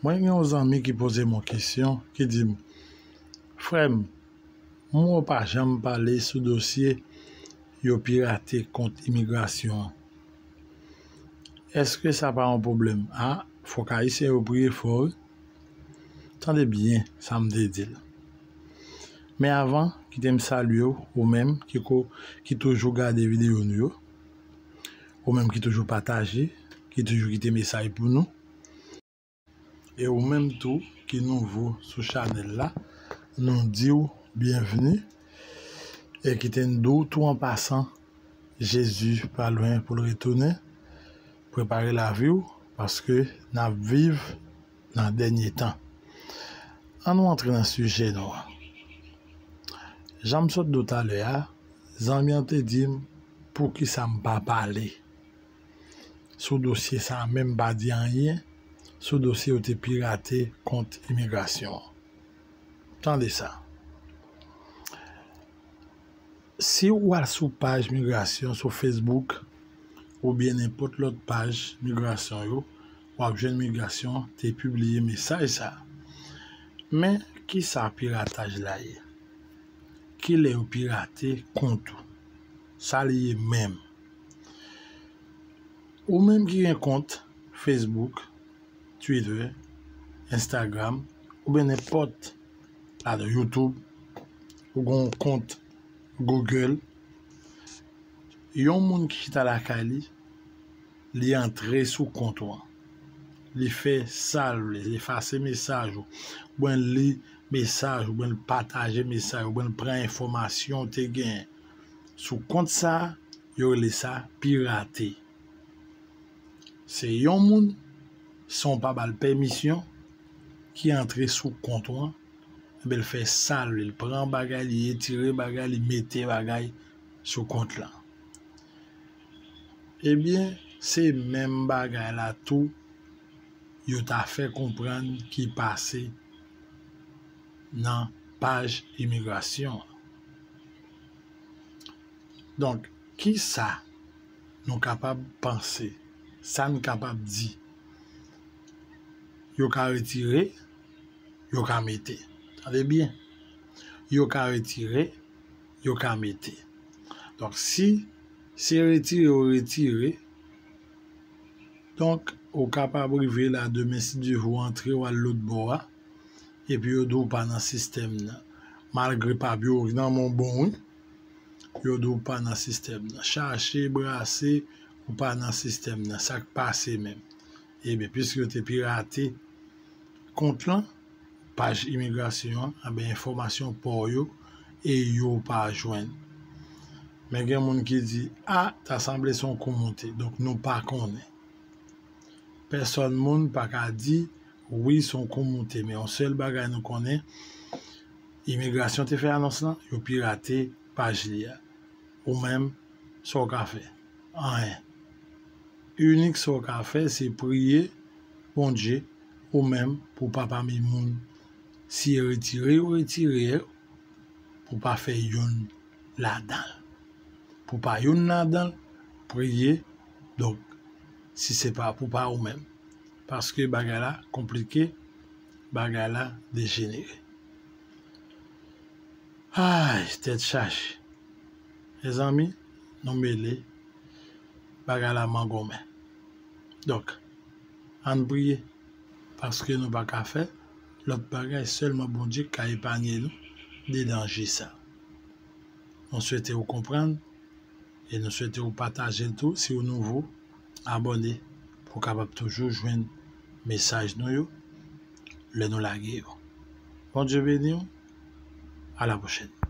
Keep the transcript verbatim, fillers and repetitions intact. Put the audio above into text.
Mwen gen yon zanmi ki poze m yon kesyon, ki di m, "Frè m, m wè w pa janm pale sou dosye yo pirate kont imigrasyon an. Èske sa pa yon pwoblèm?" A, fòk Ayisyen yo priye fò, wi. Tande byen sa m te di l. Men avan, kite m salye w, ou menm ki ko-, ki toujou gade videyo nou yo, ou menm ki toujou pataje, ki toujou kite mesaj pou nou. E ou menm tou ki nouvo sou chanèl la, nou di w byenvni. E kite n di w tou an pasan, Jezi pa lwen pou l retounen. Prepare lavi w, paske n ap viv nan dènye tan. Ann nou antre nan sijè nou an. Jan m sot di w talè a, zanmi an te di m, "Poukisa m pa pale sou dosye sa a, menm pa di anyen sou dosye yo te pirate kont imigrasyon an?" Tande sa. Si w al sou paj migrasyon sou Facebook oubyen nenpòt lòt paj migrasyon yo, w ap jwenn migrasyon te pibliye mesaj sa a. Men, kisa pirataj la ye? Kilè yo pirate kont ou? Sa li ye menm? Ou menm ki gen kont Facebook, Twitter, Instagram, oubyen nenpòt, adan YouTube, ou gen yon kont Google, yon moun ki chita lakay li, li antre sou kont ou an. Li fè sa l vle, li efase mesaj ou, oubyen li mesaj ou, oubyen l pataje mesaj ou, oubyen l pran enfòmasyon ou te genyen sou kont sa a, yo rele sa pirate. Se yon moun, san w pa ba l pèmisyon, ki antre sou kont ou an, enben, l fè sa l vle, l pran bagay, li retire bagay, li mete bagay sou kont lan. Ebyen, se menm bagay la tou, yo ta fè konprann ki pase nan paj imigrasyon an. Donk, kisa nou kapab panse? Sa n kapab di? Yo ka retire, yo ka mete. Tande byen. Yo ka retire, yo ka mete. Donk, si se retire yo retire, donk, ou kapab rive la demen, si Dye vle, ou antre, ou al lòt bò a, epi yo di w pa nan sistèm nan. Malgre papye w nan men w bon, wi, yo di w pa nan sistèm nan. Chache, brase, ou pa nan sistèm nan. Sa k pase menm? Ebyen, piske yo te pirate kont lan, paj imigrasyon an, enben, enfòmasyon pa w yo, e yo pa jwenn. Men gen moun ki di, "A, ta sanble se yon kou moute." Donk, nou pa konnen. Pèsòn moun pa ka di, "Wi, se yon kou moute." Men yon sèl bagay nou konnen, imigrasyon te fè anons lan, yo pirate paj li a. Ou menm, sa w ka fè? Anyen. Inik sa w ka fè, se priye Bondye, ou menm, pou w pa pami moun, si yo retire yo, retire yo, pou w pa fè youn ladan l. Pou w pa youn ladan l, priye, donk, si se pa pou pa ou menm. Paske bagay la konplike, bagay la dejenere. Ay, tèt chaje. Mezanmi, nou mele, bagay la mangonmen. Donk, ann priye, paske nou pa ka fè lòt bagay, sèlman Bondye ka epanye nou de danje sa. Nou swete w konprann, e nou swete w pataje l tou. Si w nouvo, abòne pou w kapab toujou jwenn mesaj nou yo lè nou lage yo. Bondye beni w. A la pwochèn.